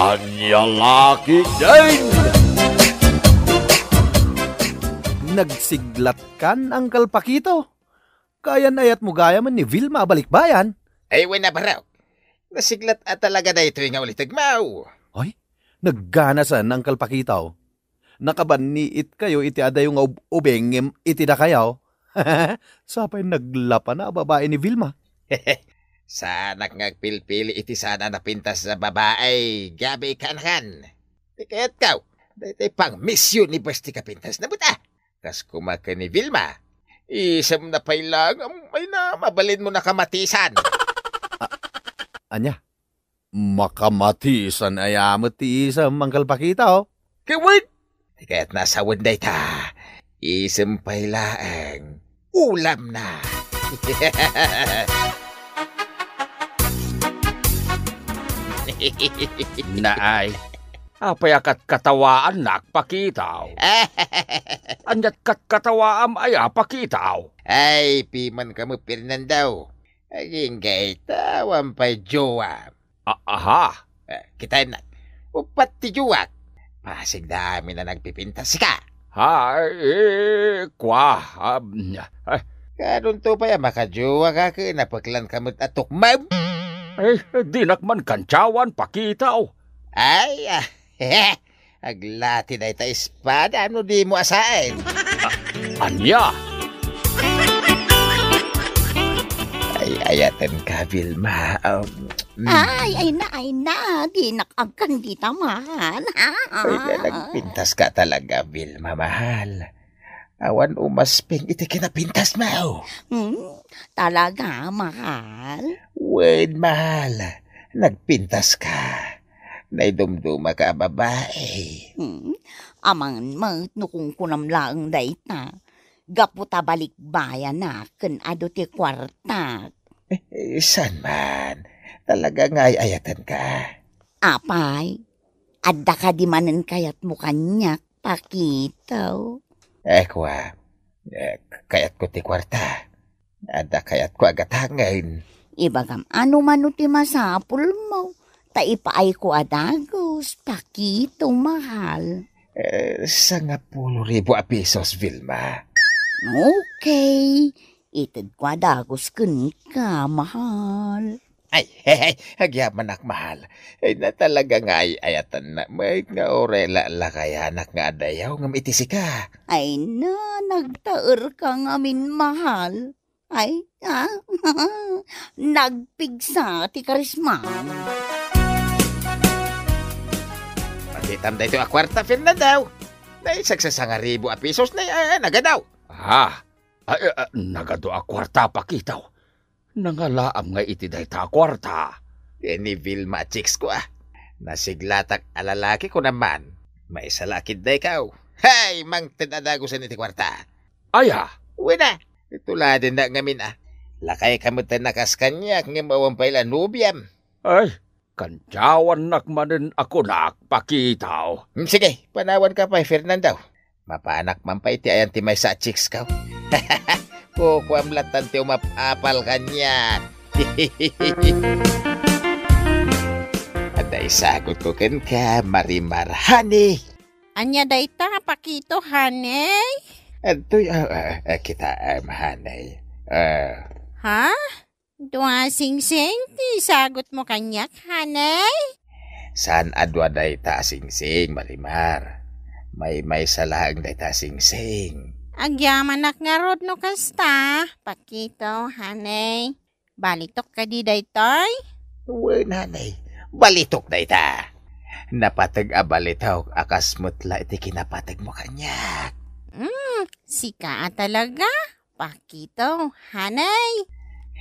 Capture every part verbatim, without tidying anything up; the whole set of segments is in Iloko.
Ania la ketdin? Nagsiglatkan, Uncle Pakito? Kaayan-ayatmo gayam ni Vilma a balikbayan? Ay, wen a barok. Nasiglat a talaga daytoy nga ulitegmo. Ay, nagganasan, Uncle Pakito. Nakabanniitkayo iti adayo nga ub-, ubing ngem iti dakayo. Sapay naglapana a babai ni Vilma. Saanak nga agpilpili iti saan a napintas a babai, gapu iti kaanakan. Ti kayatko, daytoy pang Miss Universe ti kapintasna met a. Kas koma ken ni Vilma, isemna pay laeng a, ay na, mabalinmo a kamatisan. A-, ania? Makamatisan aya met ti isem, Uncle Pakito? Ket wen, ti kayatna a sawen dayta, isem pay laeng ulamna. Naay, apay a katkatawaannak, Pakito? Aniat katkatawaam aya, Pakito? Ay, pimanka met, Fernando. Agingga ita, awan pay jowa. A-, aha? Eh, kitaennak. Uppat ti jowak. Pasigda amin a nagpipintas sika. Ha, eh, kua, um, eh. Kadunto pay a makajowaka ken napeklanka met a tukmem? Eh, dinak man kantiawan, Pakito. Ay, ah, Aglati dayta espada no dimo a saen. A-, ania? Ay, ayatenka, Vilma. Um, mm. Ay, ay na, ay na. Dinak agkan dita, mahal. Ay, na, nagpintaska talaga, Vilma, mahal. Awan umasping iti kinapintasmo. Hmm, talaga, mahal? Wen, mahal. Nagpintaska. Naidumdumaka a babai. Hmm, amangan met no kunkunam laeng dayta. Gapu ta balikbayanak ken adu ti kuartak. Eh, eh, saan man? Talaga nga ay-ayatenka. Apay, adda kadi manen kayatmo kaniak, Pakito? Eh, kua, eh, kayatko ti kuarta. Adda kayatko a gatangen. Ibagam, ano mano ti masapulmo, ta ipaayko a dagus, Pakito, mahal. Eh, sangapulo ribu a pesos, Vilma. Okay. Itedko a dagus kenka, mahal. Ay, ay, ay, agyamanak, mahal. Ay, na talaga nga ay-ayatennak met nga uray la-, lakayanak nga adayo ngem iti sika. Ay na, nagtaerka ngamin, mahal. Ay, ah, nagpigsa ti karismam. Pakitam daytoy a kuarta, Fernando. Nay, sagsasangaribu a pesos, nay, ah, nagadu. Ah, ay, ah, nagadu a kuarta, Pakito. Nangalaam nga iti dayta a kuarta. Ken ni Vilma a chicks ko, ah. Nasiglatak a lalaki ko naman. Maisala a kiddaykaw. Hay, mangted a dagusen iti kuarta. Aya? Wen a, ituladennak ngamin, ah. Lakayka met a nakas kaniak, ngem awan pay la nobiam. Ay, kantiawannak manen a kunak, Pakito. Hmm, sige, panawanka pay, Fernando. Mapanak man pay ti ayan ti maysa a chicks ko. Kukuam lattan ti umap-apal kaniak. Adda isagutko kenka, Marimar, honey. Ania dayta, Pakito, honey? Adtoy, ah, ah, ah, kitaem, honey. Ah. Ha? Dua singsing ti isagutmo kaniak, honey? Saan a dua dayta a singsing, Marimar. Maymaysa laeng dayta a singsing. Agyamanak ngarud no kasta, Pakito, honey. Balitok kadi daytoy? Wen, honey. Balitok dayta. Napateg a balitok a kas met la iti kinapategmo kaniak. Mm, sika a talaga? Pakito, honey.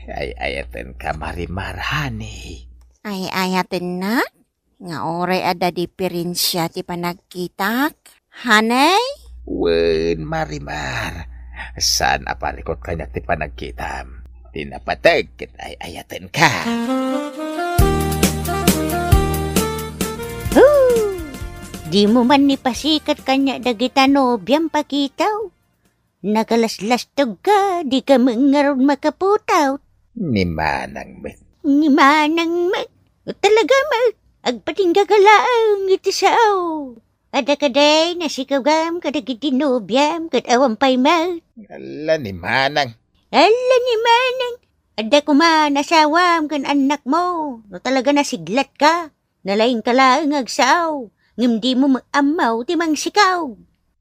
Ay-ayatenka, Marimar, honey. Ay-ayatennak? Nga uray adda diperensia ti panagkitak, honey? Wen, Marimar. Saan a parikut kaniak ti panagkitam. Ti napateg ket ay-ayatenka. Hoo! Dimo man ni pasiket kaniak dagita nobiam, Pakito. Nakalaslastogka, dika met ngarud makaputaw. Ni Manang met. Ni Manang met. Talaga met. Agpatingga ka laeng iti sao. Adda kadi nasikawgam kadagiti nobiam ket awan pay met. Ala ni Manang. Ala ni Manang. Adda koma nasawam ken annakmo. No talaga nasiglatka, nalaingka laeng nga agsao, ngem dimo met ammo ti mangsikaw.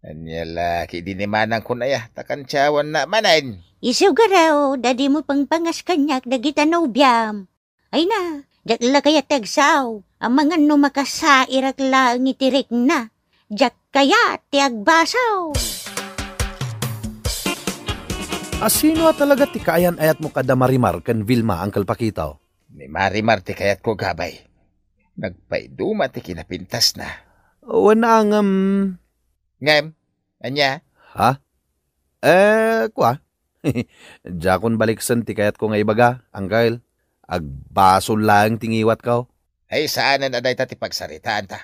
Ania la, ket idi ni Manang kun aya, ta kansiawanna manen. Isu garud, ta dimo pangpangas kaniak dagita nobiam. Ay na, diak la kayat ti agsao, amangan no makasairak laeng iti rikna. Diak kayat ti agbaso. A, sino a talaga ti kaayan-ayatmo kada Marimar ken Vilma, Uncle Pakito? Ni Marimar ti kayatko, gabay. Nagpaiduma ti kinapintasna. Wen, ngem. Ngem? Ania? Ha? Eh, kua? Diakon baliksen ti kayatko nga ibaga, Uncle. Agbasol laeng ti ngiwatko. Ay, saanen a dayta ti pagsaritaanta.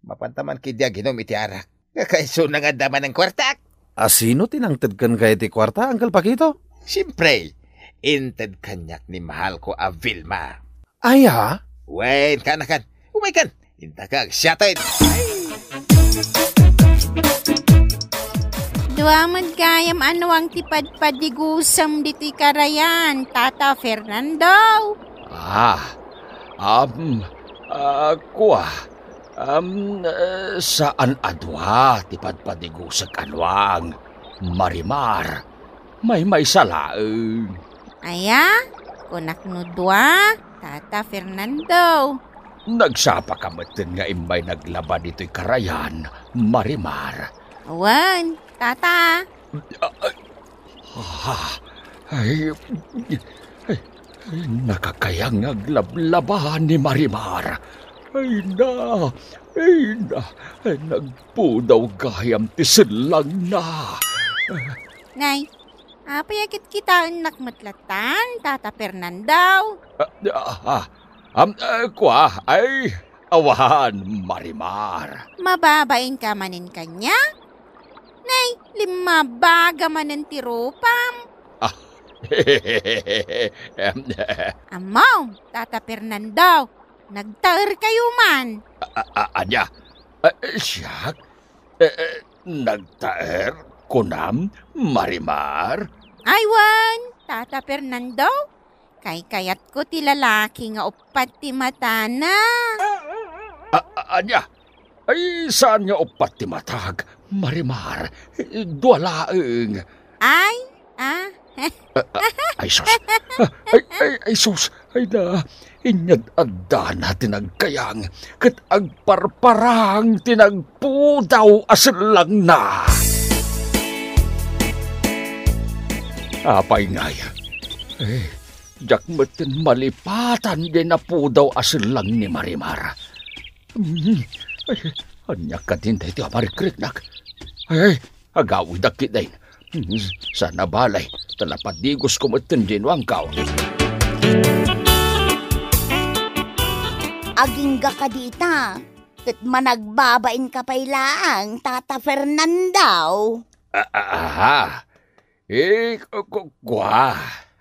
Mapanta man ketdi aginom iti arak. Kakaisuna nga adda manen kuartak. A, sino ti nangted kenka iti kuarta, Uncle Pakito? Siempre, inted kaniak ni mahalko a Vilma. Aya? Wen, kana kan. Umay kan. Inta ka agsiaten. Dua met gayam a nuang ti padpadigusem ditoy karayan, Tata Fernando. Ah, am, ah, kua, am, eh, saan a dua ti padpadigusek a nuang, Marimar. Maymaysa laeng. Aya? Kunak no dua, Tata Fernando. Nagsapaka metten nga immay naglaba ditoy karayan, Marimar. Wen, Tata. Ah, ay, ay, ay, nakakayang aglablaba ni Marimar. Ay na, ay na, ay, nagpudaw gayam ti sellangna. Nay, apay a kitkitaennak met lattan, Tata Fernando? Ah, ah, ah, am, ah, kua, ay, awan, Marimar. Mababainka manen kaniak? Nay, limmabaga manen ti rupam. Ah, em, Ammo, Tata Fernando, nagtaerkayo man. A, a, a, ania? Eh, eh, siak? Eh, eh, nagtaer, kunam, Marimar? Ay, wen, Tata Fernando, kaykayatko ti lalaki nga uppat ti matana. A, a, ania? Ay, saan nga uppat ti matak, Marimar? Dua laeng. Ay, ah. Ah, ah, ay, sus. Ah, ay, ay, ay, sus. Ay na, inyad-addana ti nagkayang, ket agparparang ti nagpudaw a sellangna. Apay ngay? Eh, diak metten malipatan diay napudaw a sellang ni Marimar. Hmm, ay, ania kadin daytoy a marikriknak? Ay, ay, agawidak ketdin. Hmm, saan a balay, ta napadigosko metten diay nuangko. Agingga kadi ita, ket managbabainka pay laeng, Tata Fernando. A-, a-, aha. Eh, ku-, ku-, kua.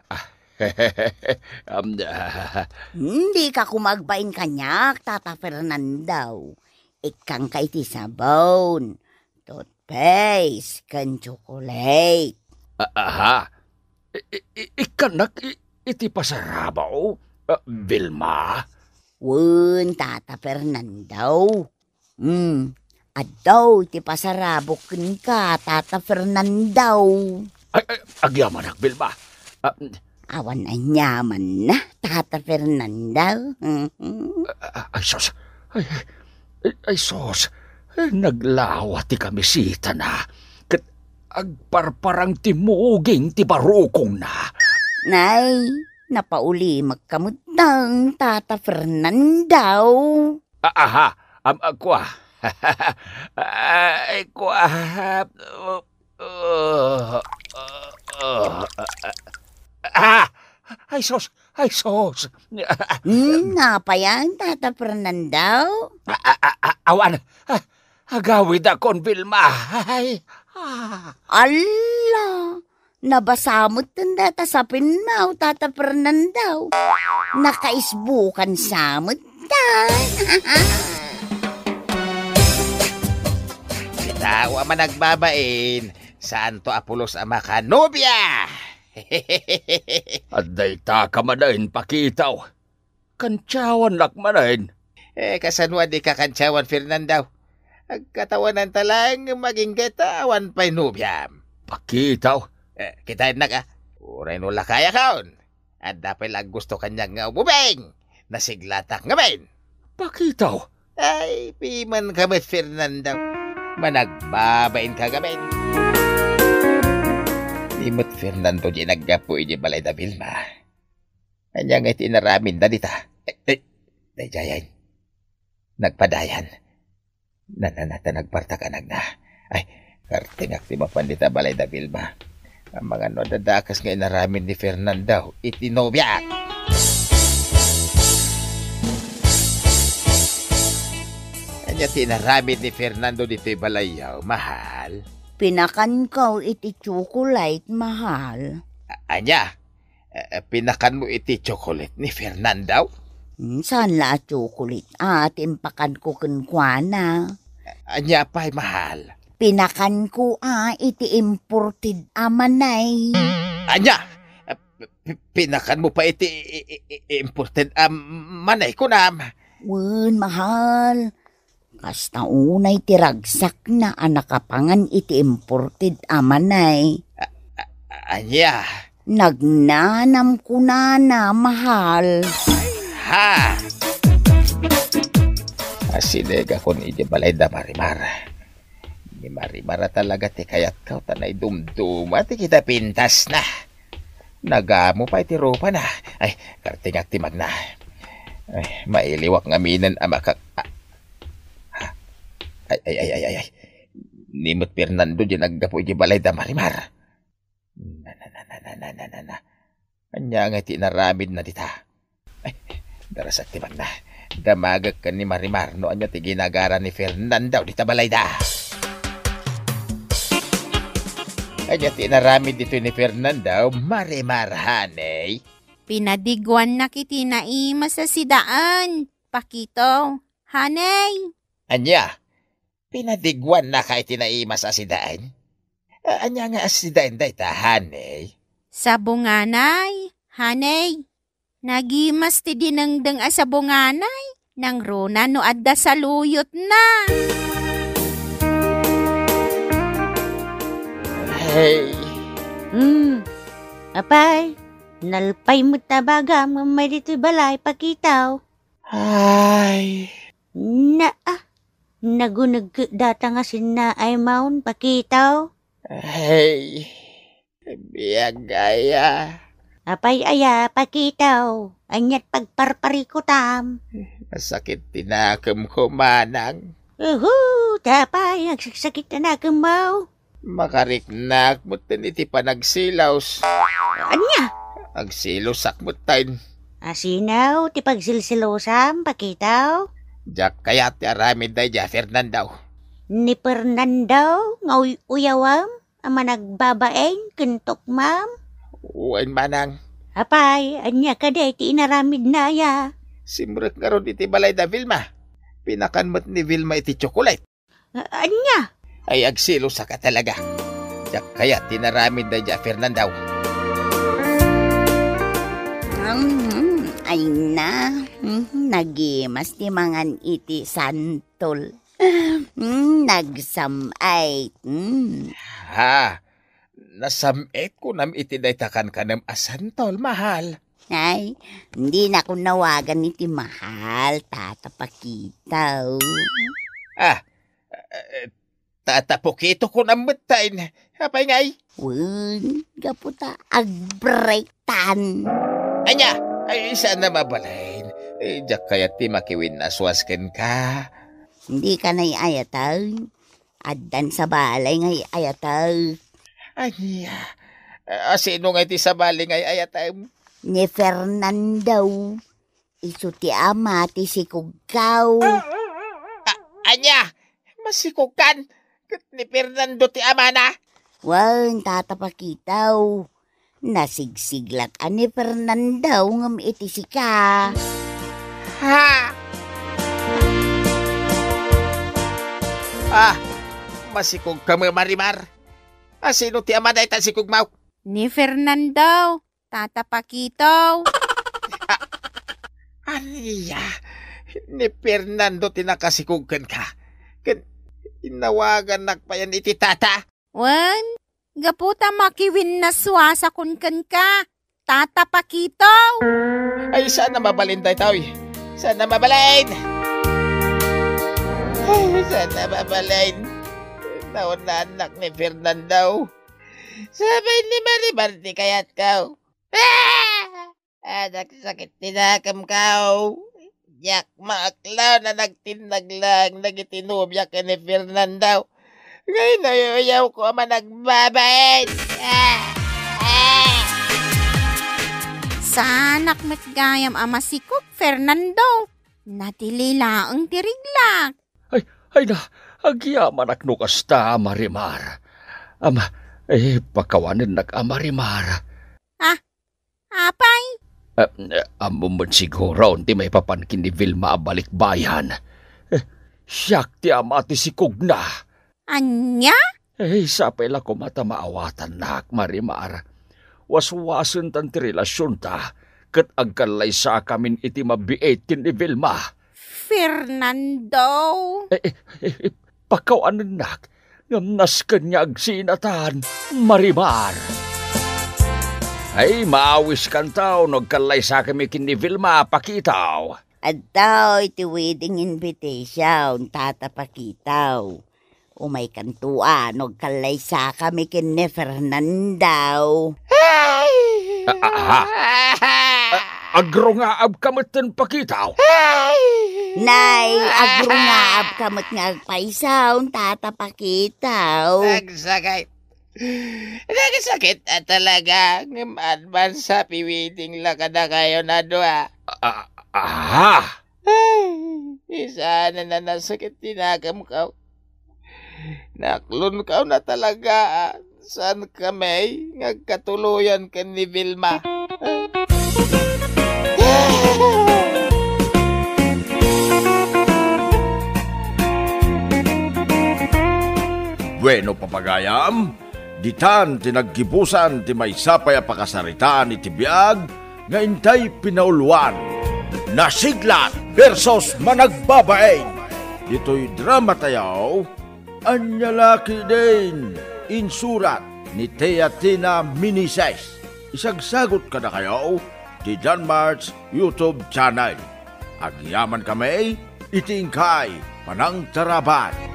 Ah, am, ah. Hmm, dika koma agbain kaniak, Tata Fernando. Ikkanka iti sabon, toothpaste, ken tsokolate. A-, aha. I-, i-, i-, ikkannak i-, iti pasarabo, ah, Vilma? Wen, Tata Fernando. Hmm, addaw ti pasarabok kenka, Tata Fernando. Ay, ay, agyamanak, Vilma. Ah, awan aniamanna, Tata Fernando. Mhm. Ah, ah, ay, sus. Ay, ay, ay, sus. Ay, naglawa ti kamisitana. Ket agparparang ti muging ti barukongna. Nay, napaulimek ka metten, Tata Fernando. A-, aha, am, a, kua. Ay, kua. Ah, ay, sus, ay, sus. Hmm, napayan, Tata Fernando? A-, a-, a-, a-, awan. Ah, agawidakon, Vilma. Ay, ah. Alla, nabasa met dayta sapinmo, Tata Fernando. Nakaisbukan sa met Ti tao a managbabain, saanto a pulos a makanobia! Adda ita ka manen, Pakitaw. Kantiawannak manen. Eh, kasano a di ka kantiawan, Fernando? Agkatawanan ta laeng nga agingga ta awan pay nobiam. Pakitaw. Eh, kitaennak, a. Uray no lakayakon. Adda pay la gusto kaniak nga ububing. Nasiglatak ngamin. Pakitaw. Ay, piman ka met, Fernando. Managbabain ka ngamin. Ni met Fernando di naggapu iti balay da Vilma. Ania nga iti inaramidna dita? Eh, eh, daydiayen. Nagpadayan. Nananata nagpartak anagna. Ay, kartingak ti mapan dita balay da Vilma. Amangan no adda dakes nga inaramid ni Fernando iti nobiak. Ania ti inaramid ni Fernando ditoy balayyo, mahal? Pinakanko iti chocolate, mahal. A-, ania? Eh, pinakanmo iti chocolate ni Fernando? Hmm, saan la a chocolate, a, ti impakanko kenkuana. Ania pay, mahal? Pinakanko, a, iti imported a manay. Ania? Eh, pi-, pinakanmo pay iti i-, i-, i-, imported a manay, kunam? Wen, mahal. Kasta unay ti ragsakna a nakapangan iti imported a manay. A-, a-, ania? Nagnanam kunana, mahal. Ha! Asinegakon iti balay da Marimar. Ni Marimar a talaga ti kayatko, ta naidumduma ti kinapintasna. Nagamo pay ti rupana. Ay, kartingak ti magna. Ay, mailiwak ngaminen a makak-, a-, ay, ay, ay, ay, ay, ay. Ni met Fernando di naggapu iti balay da Marimar. Na, na, na, na, na, na, na, na, na. Ania nga iti inaramidna dita? Ay, darasak ti magna. Damagek ken ni Marimar no ania ti ginagara ni Fernando dita balayda. Ania ti inaramid ditoy ni Fernando, Marimar, honey? Pinadiguannak iti naimas a sidaen, Pakito, honey. Ania? Pinadiguannaka iti naimas a sidaen? A-, ania nga sidaen dayta, honey? Sabonganay, honey. Nagimas ti dinengdeng a sabonganay. Nangruna no adda saluyotna. Hey. Hmm. Apay, nalpay met ta bagam ngem may ditoy balay, Pakito. Ay. Naa, naguneg ket data nga sinnaay maon, Pakito. Ay, biag aya. Apay aya, Pakito? Aniat pagparparikutam? Masakit ti nakemko, manang. Uhu, ta apay, agsaksakit ti nakemmo? Makariknak metten iti panagsilos. Ania? Agsilosak metten. Asino ti pagsilsilosam, Pakito? Diak kayat ti aramid daydiay a Fernando. Ni Fernando nga uy-uyawam a managbabain ken tukmam? Wen, manang. Apay, ania kadi ti inaramidna aya? Simrek ngarud iti balay da Vilma. Pinakan met ni Vilma iti tsokolet. A-, ania? Ay, agsilosak a talaga. Diak kayat ti inaramid daydiay a Fernando. Mm, ay na. Mm, nagimas ti mangan iti santol. Mm, nagsam-ay. Mm. Ha? Nasam-it kunam iti dayta kankanem a santol, mahal? Ay, dinak nawagan iti mahal, Tata Pakito. Ah, eh, Tata Pakito kunam metten. Apay ngay? Wen, gapu ta agbreaktan. Ania? Ay, saan a mabalin? Eh, diak kayat ti makiwinaswas kenka. Dika ay-ayaten. Addan sabali nga ay-ayaten. Ania? A, sino nga iti sabali nga ay-ayatem? Ni Fernando. Isu ti ama ti sikogko. A-, ania? Masikogkan? Ket ni Fernando ti amana? Wen, Tata Pakito. Nasigsiglak a ni Fernando ngem iti sika. Ha? Ah, masikog ka met, Marimar. A, sino ti ama dayta sikog mo? Ni Fernando, Tata Pakito. Ania, ni Fernando ti nakasikog kenka. Ken inawagannak payen iti tata? Wen, gapu ta makiwinnasuasakon kenka, Tata Pakito. Ay, saan a mabalin daytoy? Saan a mabalin? Ay, saan a mabalin? Naunannak ni Fernando. Sapay ni Marimar ti kayatko. Ah! Anak, sakit ti nakemko. Diak maaklon a nagtinnag laeng dagiti nobiak ken ni Fernando. Nga inuyuyawko a managbabain. Ah! Ah! Saanak met gayam a masikog, Fernando. Nadili laeng ti reglak. Ay, ay na, agyamanak no kasta, Marimar. Am, eh, pakawanennak a Marimar. Ah, apay? Ah, eh, ammom met siguro ti maipapan ken ni Vilma a balikbayan. Eh, siak ti ama ti sikogna. Ania? Eh, sapay la koma ta maawatannak, Marimar. Waswasentan ti relasionta, ket agkallaysakamin iti mabiit ken ni Vilma. Fernando! Eh, eh, eh, eh, pakawanennak, ngem nasken nga agsinatan, Marimar. Ay, maawiskanto no agkallaysakami ken ni Vilma, Pakito. Adtoy ti wedding invitation, Tata Pakito. Umaykanto a no agkallaysakami ken ni Fernando. Ay! A-, aha? A-, agrungaabka metten, Pakito? Ay! Nay, agrungaabka met nga agpaysaw, Tata Pakito. Agsakit. Nagsakit a talaga, ngem advance happy wedding la kadakayon a dua. A-, a-, aha? Ay, saan a nasakit ti nakemko. Naaklonko na talaga, a, saankami nga agkatuloyan ken ni Vilma. Bueno, papagayam, ditan ti naggibusan ti maysa pay a pakasaritaan iti biag nga intay pinauluan. Nasiglat versus Managbabain. Ditoy dramatayo, Ania La Ketdin, insurat ni Teatina Meneses. Isagsagut kadakayo ti Danmart's YouTube channel. Agyamankami iti inkay panangtarabay.